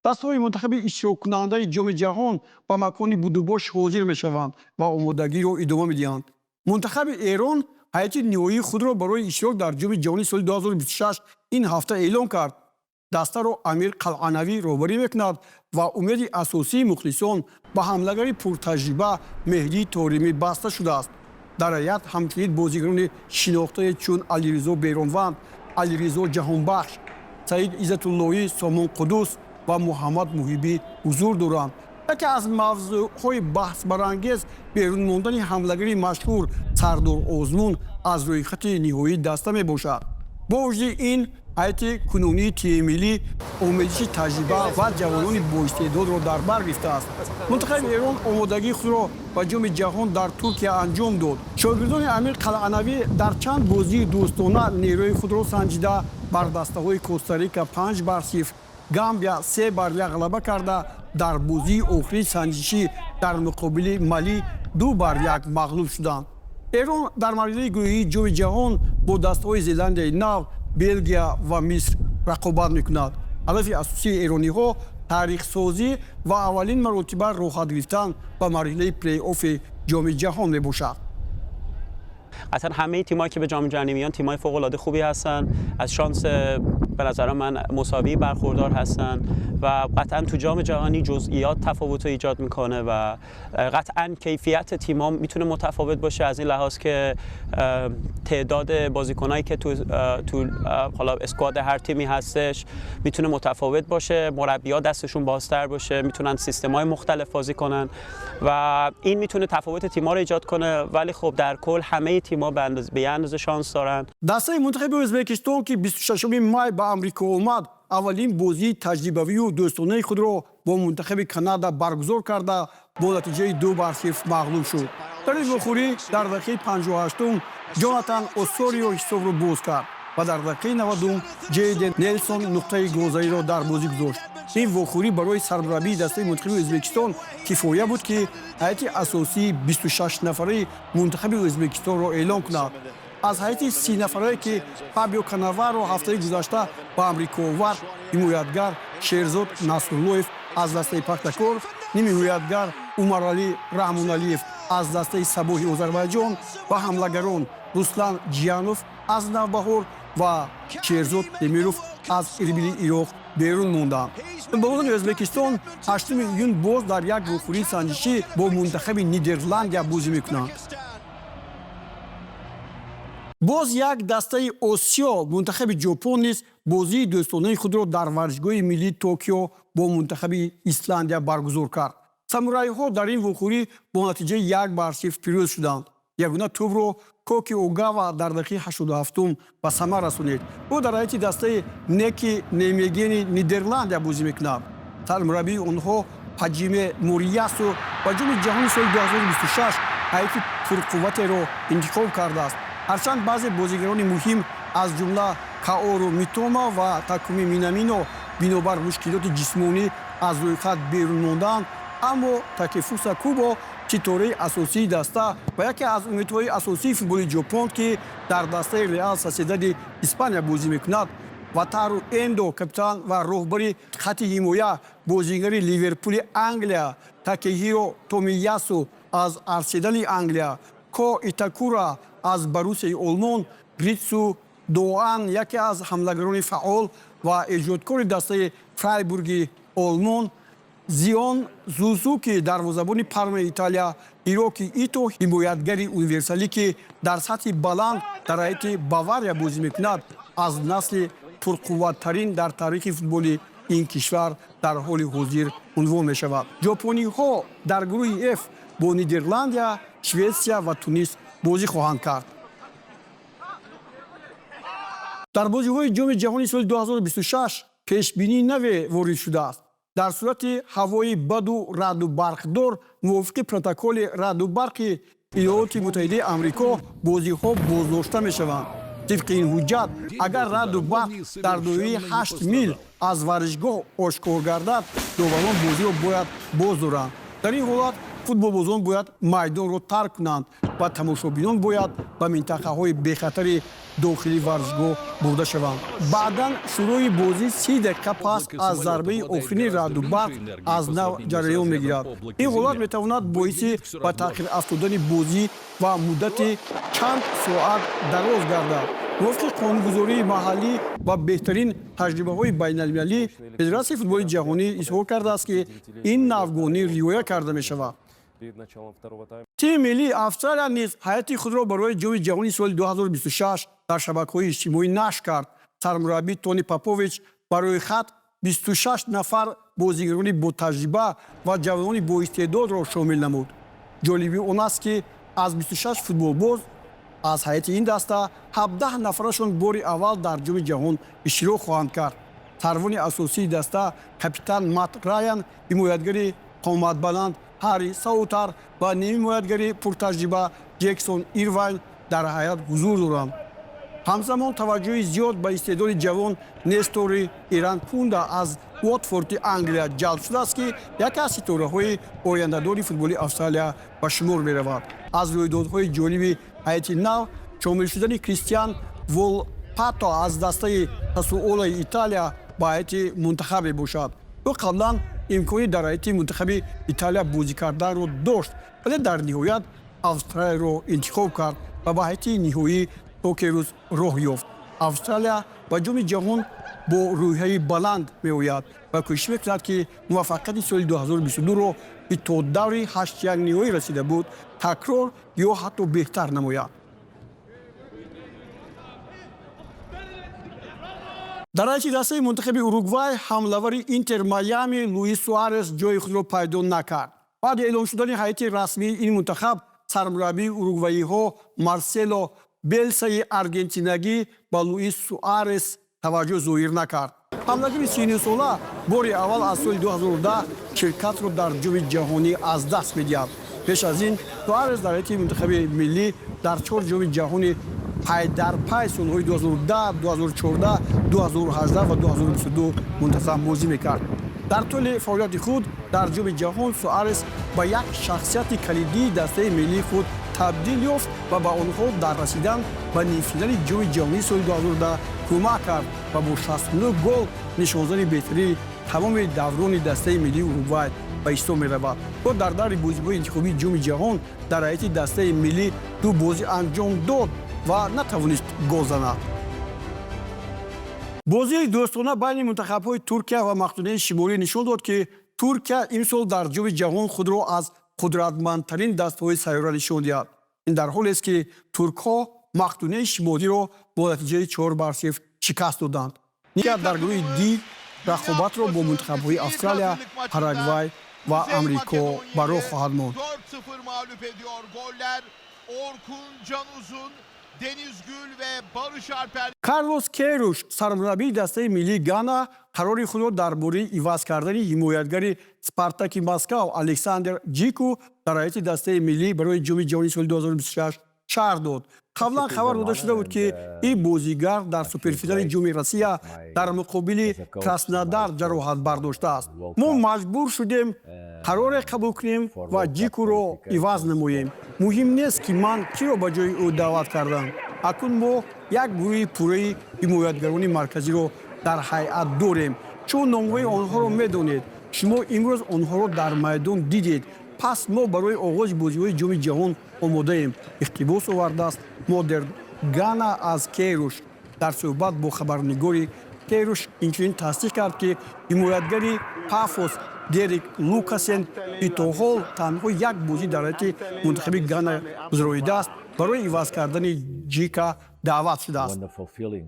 Дастаҳои мунтахаби иштироккунандаи Ҷоми Ҷаҳон ба макони будубош ҳозир мешаванд ва омодагиро идома медиҳанд. Мунтахаби Эрон ҳайати ниҳоии худро барои иштирок дар Ҷоми Ҷаҳонии соли 2026 ин ҳафта эълон кард. Дастаро Амир Қалъанавӣ роҳбарӣ мекунад ва умеди асосии мухлисон ба ҳамлагари пуртаҷриба Меҳдии Торимӣ баста шудааст. Дар ҳайат ҳамчунин бозигарони шинохтае чун Алиризо Беронванд, Алиризо Ҷаҳонбахш, Саид Иззатуллоҳӣ, Сомон Қудус ва Муҳаммад Муҳиббӣ ҳузур доранд. Яке аз мавзӯъҳои баҳсбарангез берун мондани ҳамлагари машҳур Сардор Озмун аз рӯйхати ниҳоии даста мебошад. Бо вуҷуди ин, ҳайати кунунии тими миллӣ омезиши таҷриба ва ҷавонони боистеъдодро дар бар гирифтааст. Мунтахаби Эрон омодагии худро ба Ҷоми Ҷаҳон дар Туркия анҷом дод. Шогирдони Амир Қалъанавӣ дар чанд бозии дӯстона нерӯи худро санҷида, бар дастаҳои Костарика 5-0, Гамбия 3-1 ғалаба карда, дар бозии охирии санҷишӣ дар муқобили Малӣ 2-1 мағлуб шуданд. Эрон дар марҳилаи гурӯҳии Ҷоми Ҷаҳон бо дастаҳои Зеландияи Нав, Белгия ва Миср рақобат мекунад. Ҳадафи асосии эрониҳо таърихсозӣ ва аввалин маротиба роҳхат гирифтан ба марҳилаи плей-оффи Ҷоми Ҷаҳон мебошад. اصلا همه تیمایی که به جام جهانی میان تیمای فوق العاده خوبی هستن، از شانس به نظر من مساوی برخوردار هستن و قطعا تو جام جهانی جزئیات تفاوت رو ایجاد میکنه و قطعا کیفیت تیم‌ها میتونه متفاوت باشه، از این لحاظ که تعداد بازیکنایی که تو حالا squad هر تیمی هستش میتونه متفاوت باشه، مربی‌ها دستشون بازتر باشه، میتونن سیستم‌های مختلف بازی کنن و این میتونه تفاوت تیم‌ها رو ایجاد کنه، ولی خب در کل همه تیم‌ها به اندازه شانس دارن. Дастаи мунтахаби Ӯзбекистон, ки 26 май ба Амрико омад, аввалин бозии таҷрибавию дӯстонаи худро бо мунтахаби Канада баргузор карда, бо натиҷаи 2-0 мағлуб шуд. Дар ин вохӯрӣ дар дақиқаи 58-ум Ҷонатан Осорио ҳисобро боз кард ва дар дақиқаи 90-ум Ҷейден Нелсон нуқтаи голзаниро дар бозӣ гузошт. Ин вохӯрӣ барои сармураббии дастаи мунтахаби Ӯзбекистон кифоя буд, ки ҳайати асосии 26 нафараи мунтахаби Ӯзбекистонро эълон кунад. Аз ҳайати 30 нафарае, ки Фабио Канаваро ҳафтаи гузашта ба Амрико овард, ҳимоятгар Шерзод Насруллоев аз дастаи Пахтакор, нимҳимоятгар Умаралӣ Раҳмоналиев аз дастаи Сабоҳи Озарбайҷон ва ҳамлагарон Руслан Ҷиянов аз Навбаҳор ва Шерзод Темиров аз Ирбили Ироқ берун монданд. Футболбозони Ӯзбекистон 8 июн боз дар як вохӯрии санҷишӣ бо мунтахаби Нидерландия бозӣ мекунанд. Боз як дастаи Осиё, мунтахаби Ҷопон низ бозии дӯстонаи худро дар варзишгоҳи миллии Токио бо мунтахаби Исландия баргузор кард. Самурайҳо дар ин вохӯрӣ бо натиҷаи 1-0 пирӯз шуданд. Ягона тӯбро Коки Огава дар дақиқаи 87-ум ба самар расонид. Ӯ дар ҳайати дастаи Неки Немегени Нидерландия бозӣ мекунад. Сармураббии онҳо Ҳаҷиме Мориясу ба Ҷоми Ҷаҳони соли 2026 ҳайати пурқувватеро интихоб кардааст. Ҳарчанд баъзе бозигарони муҳим, аз ҷумла Каору Митома ва Такуми Минамино, бинобар мушкилоти ҷисмонӣ аз рӯйхат берун мондаанд, аммо Такефуса Кубо, ситораи асосии даста ва яке аз умедҳои асосии футболи Ҷопон, ки дар дастаи Реал Сосьедади Испания бозӣ мекунад, Ватару Эндо, капитан ва роҳбари хатти ҳимоя, бозигари Ливерпули Англия Такеҳиро Томиясу аз Арсенали Англия, Ко Итакура аз Боруссияи Олмон, Ритсу Доан, яке аз ҳамлагарони фаъол ва эҷодкори дастаи Фрайбурги Олмон, Зион Сузуки, дарвозабони Пармаи Италия, Ҳироки Ито, ҳимоятгари универсалӣ, ки дар сатҳи баланд дар ҳайати Бавария бозӣ мекунад, аз насли пурқувваттарин дар таърихи футболи ин кишвар дар ҳоли ҳозир унвон мешавад. Ҷопониҳо дар гурӯҳи Ф бо Нидерландия, Шветсия ва Тунис бозӣ хоҳанд кард. Дар бозиҳои Ҷоми Ҷаҳони соли 2026 пешбинии наве ворид шудааст. Дар сурати ҳавои баду раъду барқдор, мувофиқи протоколи раъду барқи Иёлоти Муттаҳидаи Амрико, бозиҳо боздошта мешаванд. Тибқи ин ҳуҷҷат, агар раъду барқ дар доираи 8 мил аз варзишгоҳ ошкор гардад, доварон бозиро бояд боз доранд. Дар ин ҳолат Футболбозон бояд майдонро тарк кунанд ва тамошобинон бояд ба минтақаҳои бехатари дохили варзишгоҳ бурда шаванд. Баъдан шурӯи бозӣ 30 дақиқа пас аз зарбаи охирини раъду барқ аз нав ҷараён мегирад. Ин ҳолат метавонад боиси ба таъхир афтодани бозӣ ва муддати чанд соат дароз гардад. Мувофиқи қонунгузории маҳаллӣ ва беҳтарин таҷрибаҳои байналмилалӣ, Федератсияи футболи ҷаҳонӣ изҳор кардааст, ки ин навгонӣ риоя карда мешавад. Тими миллии Австралия низ ҳайати худро барои Ҷоми ҷаҳони соли 2026 дар шабакаҳои иҷтимоӣ нашр кард. Сармураббӣ Тони Попович барои хат 26 нафар бозигарони ботаҷриба ва ҷавонони боистеъдодро шомил намуд. Ҷолиби он аст, ки аз 26 футболбоз аз ҳайати ин даста 17 нафарашон бори аввал дар Ҷоми ҷаҳон иштирок хоҳанд кард. Сарвони асосии даста капитан Мат Раян, ҳимоятгари қоматбаланд Ҳарри Саутар ва нимҳимоятгари пуртаҷриба Ҷексон Ирвайн дар ҳайат ҳузур доранд. Ҳамзамон таваҷҷӯҳи зиёд ба истеъдоди ҷавон Нестори Иранкунда аз Уотфорди Англия ҷалб шудааст, ки яке аз ситораҳои ояндадори футболи Австралия ба шумор меравад. Аз рӯйдодҳои ҷолиби ҳайати нав шомил шудани Кристиан Волпато аз дастаи Сасуолаи Италия ба ҳайати мунтахаб мебошад. Ӯ қаблан имкони дар ҳайати мунтахаби Италия бозӣ карданро дошт, вале дар ниҳоят Австралияро интихоб кард ва ба ҳайати ниҳоии Сокерус роҳ ёфт. Австралия ба Ҷоми ҷаҳон бо рӯҳияи баланд меояд ва кӯшиш мекунад, ки муваффақияти соли 2022-ро, ки то даври ҳаштякниҳоӣ расида буд, такрор ё ҳатто беҳтар намояд. Дар ҳайати дастаи мунтахаби Уругвай ҳамлавари Интер Майами Луис Суарес ҷои худро пайдо накард. Баъди эълон шудани ҳайати расмии ин мунтахаб, сармураббии уругваиҳо Марсело Белсаи аргентинагӣ ба Луис Суарес таваҷҷӯҳ зоҳир накард. Ҳамлагари 39сола бори аввал аз соли 2010 ширкатро дар Ҷоми ҷаҳонӣ аз даст медиҳад. Пеш аз ин Суарес дар ҳайати мунтахаби миллӣ дар чор Ҷоми ҷаҳони пайдарпай солҳои 2010, 2014, 2018 ва 2022 мунтазам бозӣ мекард. Дар тӯли фаъолияти худ дар Ҷоми ҷаҳон Суарес ба як шахсияти калидии дастаи миллии худ табдил ёфт ва ба онҳо дар расидан ба нимфинали Ҷоми ҷаҳонии соли 2010 кӯмак кард ва бо 69 гол нишонзани беҳтарини тамоми даврони дастаи миллии Уругвай ба ҳисоб меравад. Ӯ дар даври бозиҳои интихобии Ҷоми ҷаҳон дар ҳайати дастаи миллӣ ду бозӣ анҷом дод ва натавонист гол занад. Бозии дӯстона байни мунтахабҳои Туркия ва Мақдунияи Шимолӣ нишон дод, ки Туркия имсол дар Ҷоми ҷаҳон худро аз қудратмандтарин дастаҳои сайёра нишон диҳад. Ин дар ҳолест, ки туркҳо Мақдунияи Шимолиро бо натиҷаи 4-0 шикаст доданд. Ният дар гурӯҳи Ди рақобатро бо мунтахабҳои Австралия, Парагвай ва Амрико ба роҳ хоҳад монд. 4-0 mağlup ediyor. Goller Orkun Canuz'un, Deniz Gül ve Barış Alper Карлос Кейруш, сармураббии дастаи миллии Гана, қарори худро дар бораи иваз кардани ҳимоятгари Спартаки Москав Александр Ҷику дар ҳайати дастаи миллӣ барои Ҷоми ҷаҳонии соли 2026 шарҳ дод. Қаблан хабар дода шуда буд, ки ин бозигар дар суперфинали Ҷоми Россия дар муқобили Краснодар ҷароҳат бардоштааст. Мо маҷбур шудем қароре қабул кунем ва Ҷикуро иваз намоем. Муҳим нест, ки ман киро ба ҷои ӯ даъват кардам. Акнун мо як гурӯҳи пурраи ҳимоятгарони марказиро дар ҳайат дорем. Чун номҳои онҳоро медонед, шумо имрӯз онҳоро дар майдон дидед. Пас мо барои оғози бозиҳои Ҷоми ҷаҳон омодаем, иқтибос овардааст Модерн Гана аз Кейруш дар суҳбат бо хабарнигори. Кейруш инчунин тасдиқ кард, ки ҳимоятгари Пафос Дерик Лукасен, ки то ҳол танҳо як бозӣ дар ҳайати мунтахаби Гана гузаронидааст, барои иваз кардани Ҷика даъват шудааст. Wonderful feeling.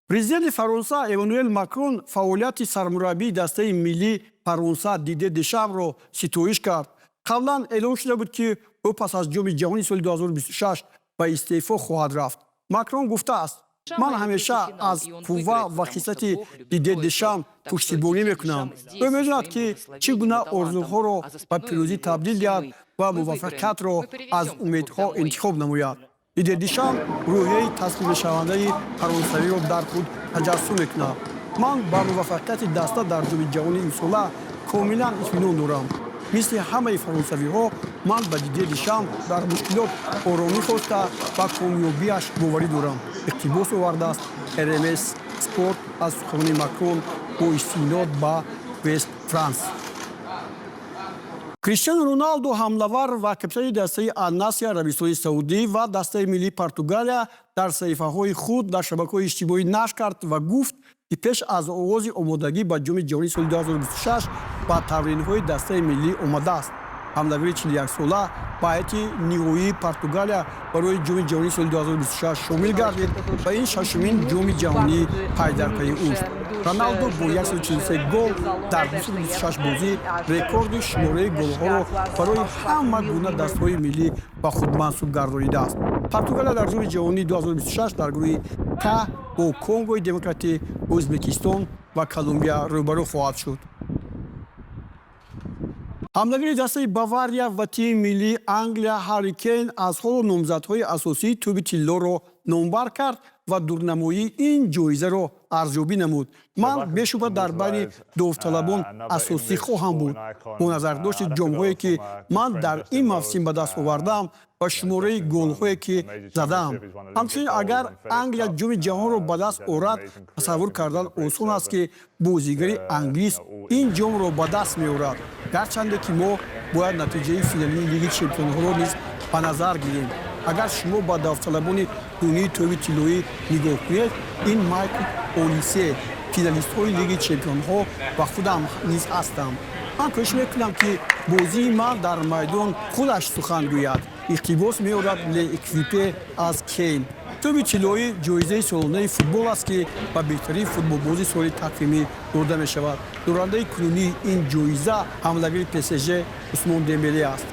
Президенти Фаронса Эммануэл Макрон фаъолияти сармураббии дастаи миллии Фаронса Дидье Дешамро ситоиш кард. Қаблан эълон шуда буд, ки ӯ пас аз Ҷоми ҷаҳони соли 2026 ба истеъфо хоҳад рафт. Макрон гуфтааст: «Ман ҳамеша аз қувва ва хислати Дидье Дешам пуштибонӣ мекунам. Ӯ медонад, ки чӣ гуна орзуҳоро ба пирӯзӣ табдил диҳад ва муваффақиятро аз умедҳо интихоб намояд. Дидье Дешам рӯҳияи таслимнашавандаи фаронсавиро дар худ таҷассум мекунад. Ман ба муваффақияти даста дар Ҷоми ҷаҳони имсола комилан итминон дорам». Мисли ҳамаи фаронсавиҳо, ман ба Дидье Дешам дар мушкилот оромӣ хоста ва комёбиаш боварӣ дорам, иқтибос овардааст РМС Спорт аз суханони Макрон бо истинод ба Вест Франс. Криштиану Роналду, ҳамлавар ва капитани дастаи Ан-Насри Арабистони Саудӣ ва дастаи миллии Португалия, дар саҳифаҳои худ дар шабакаҳои иҷтимоӣ нашр кард ва гуфт, ки пеш аз оғози омодагӣ ба Ҷоми ҷаҳонии соли 2026 ба тамринҳои дастаи миллӣ омадааст. Ҳамлавари 41-сола ба ҳайати ниҳоии Португалия барои Ҷоми ҷаҳонии соли 2026 шомил гардид ва ин шашумин Ҷоми ҷаҳонии пайдарпайи ӯст. Роналду бо 143 гол дар 226 бозӣ рекорди шумораи голҳоро барои ҳама гуна дастаҳои миллӣ ба худ мансуб гардонидааст. Португалия дар Ҷоми ҷаҳонии 2026 дар гурӯҳи К бо Конгои Демократӣ, Ӯзбекистон ва Колумбия рӯбарӯ хоҳад шуд. Ҳамлагари дастаи Бавария ва тими миллии Англия Ҳарри Кейн аз ҳоло номзадҳои асосии Тӯби тиллоро номбар кард ва дурнамоии ин ҷоизаро арзёбӣ намуд. Ман бешубҳа дар байни довталабон асосӣ хоҳам буд. Бо назардошти ҷомҳое, ки ман дар ин мавсим ба даст овардаам, ва шумораи голҳое, ки задаам. Ҳамчунин, агар Англия Ҷоми ҷаҳонро ба даст орад, тасаввур кардан осон аст, ки бозигари англис ин ҷомро ба даст меорад. Гарчанде ки мо бояд натиҷаи финалии Лиги чемпионҳоро низ ба назар гирем. Агар шумо ба довталабони кунунии Тӯби тиллоӣ нигоҳ кунед, ин Майкл Олисе, финалистҳои Лиги чемпионҳо ва худам низ ҳастам. Ман кӯшиш мекунам, ки бозии ман дар майдон худаш сухан гӯяд, иқтибос меорад Л'Екипе аз Кейн. Тӯби тиллоӣ ҷоизаи солонаи футбол аст, ки ба беҳтарин футболбози соли тақвимӣ дода мешавад. Дорандаи кунунии ин ҷоиза ҳамлагари ПСЖ Усмон Дембеле аст.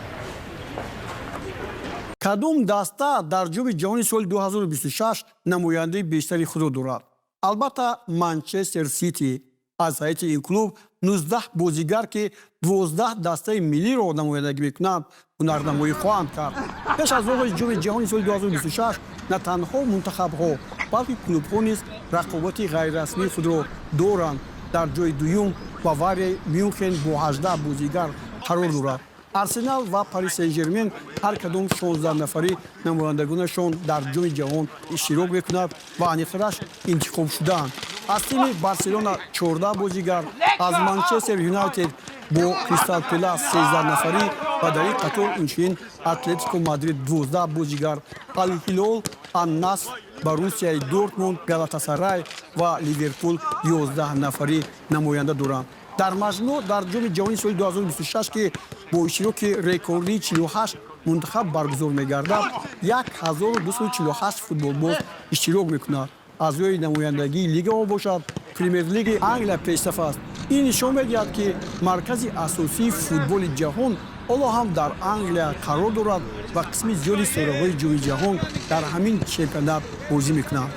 Кадом даста дар Ҷоми ҷаҳони соли 2026 намояндаи бештари худро дорад? Албатта, Манчестер Сити. Аз ҳайати ин клуб 19 бозигар, ки 12 дастаи миллиро намояндагӣ мекунанд, ҳунарнамоӣ хоҳанд кард. Пеш аз оғози Ҷоми ҷаҳони соли 2026 на танҳо мунтахабҳо, балки клубҳо низ рақобати ғайрирасмии худро доранд. Дар ҷои дуюм Баварияи Мюнхен бо 18 бозигар қарор дорад. Арсенал ва Пари Сен Жермен ҳар кадом 16 нафарӣ намояндагонашон дар Ҷоми ҷаҳон иштирок мекунад ва аниқтараш интихоб шудаанд. Аз тими Барселона 14 бозигар, аз Манчестер Юнайтед бо Кристал Пелас 13 нафарӣ ва дар ин қатор инчунин Атлетико Мадрид 12 бозигар, Алҳилол, Ан-Наср, Боруссияи Дортмунд, Галатасарай ва Ливерпул 11 нафарӣ намоянда доранд. Дар маҷмӯъ, дар Ҷоми ҷаҳони соли 2026, ки бо иштироки рекордии 48 мунтахаб баргузор мегардад, 1248 футболбоз иштирок мекунад. Аз рӯи намояндагии лигаҳо бошад, Премер-лиги Англия пешсаф аст. Ин нишон медиҳад, ки маркази асосии футболи ҷаҳон ҳоло ҳам дар Англия қарор дорад ва қисми зиёди ситораҳои Ҷоми ҷаҳон дар ҳамин чемпионат бозӣ мекунанд.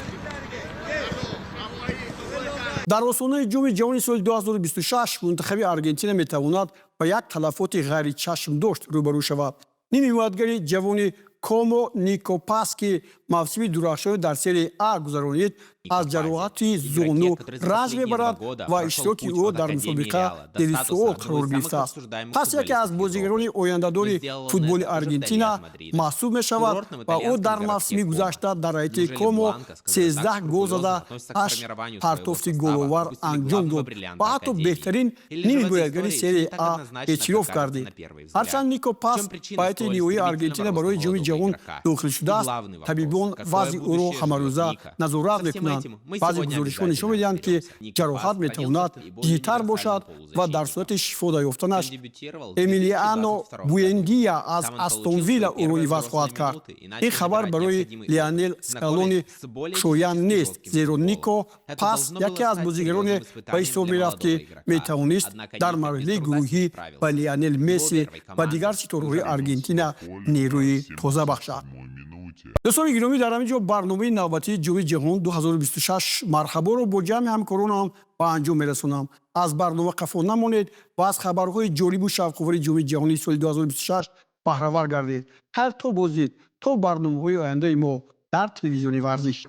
Дар остонаи Ҷоми ҷаҳони соли 2026 мунтахаби Аргентина метавонад ба як талафоти ғайричашмдошт рӯбарӯ шавад. Нимҳимоятгари ҷавони Комо Нико Пас, ки мавсими дурахшоне дар Серияи А гузаронид, аз ҷароҳати зону ранҷ мебарад ва иштироки ӯ дар мусобиқа зери суол қарор гирифтааст. Пас яке аз бозигарони ояндадори футболи Аргентина маҳсуб мешавад ва ӯ дар мавсими гузашта дар ҳайати Комо 13 гол зада, ҳашт партофти головар анҷом дод ва ҳатто беҳтарин нимҳимоятгари Серияи А эътироф гардид. Ҳарчанд Нико Пас ба ҳайати ниҳоии Аргентина барои Ҷоми ҷаҳон дохил шудааст, табибон вазъи ӯро ҳамарӯза назорат мекунанд. Баъзе гузоришҳо нишон медиҳанд, ки ҷароҳат метавонад ҷиддитар бошад ва дар сурати шифо дарёфтанаш Эмилиано Буэндия аз Астон Вилла ӯро иваз хоҳад кард. Ин хабар барои Лионел Скалони хушоянд нест, зеро Нико Пас яке аз бозигароне ба ҳисоб мерафт, ки метавонист дар марҳилаи гурӯҳӣ ба Лионел Месси ва дигар ситораҳои Аргентина нерӯи тоза бахшад. Дӯстони гиромӣ, дар ҳамин ҷо барномаи навбатии Ҷоми ҷаҳон 2026 марҳаборо бо ҷамъи ҳамкоронам ба анҷом мерасонам. Аз барнома қафо намонед ва аз хабарҳои ҷолибу шавқовари Ҷоми ҷаҳонии соли 2026 баҳравар гардед. Хайр, то боздид, то барномаҳои ояндаи мо дар телевизиони варзиш.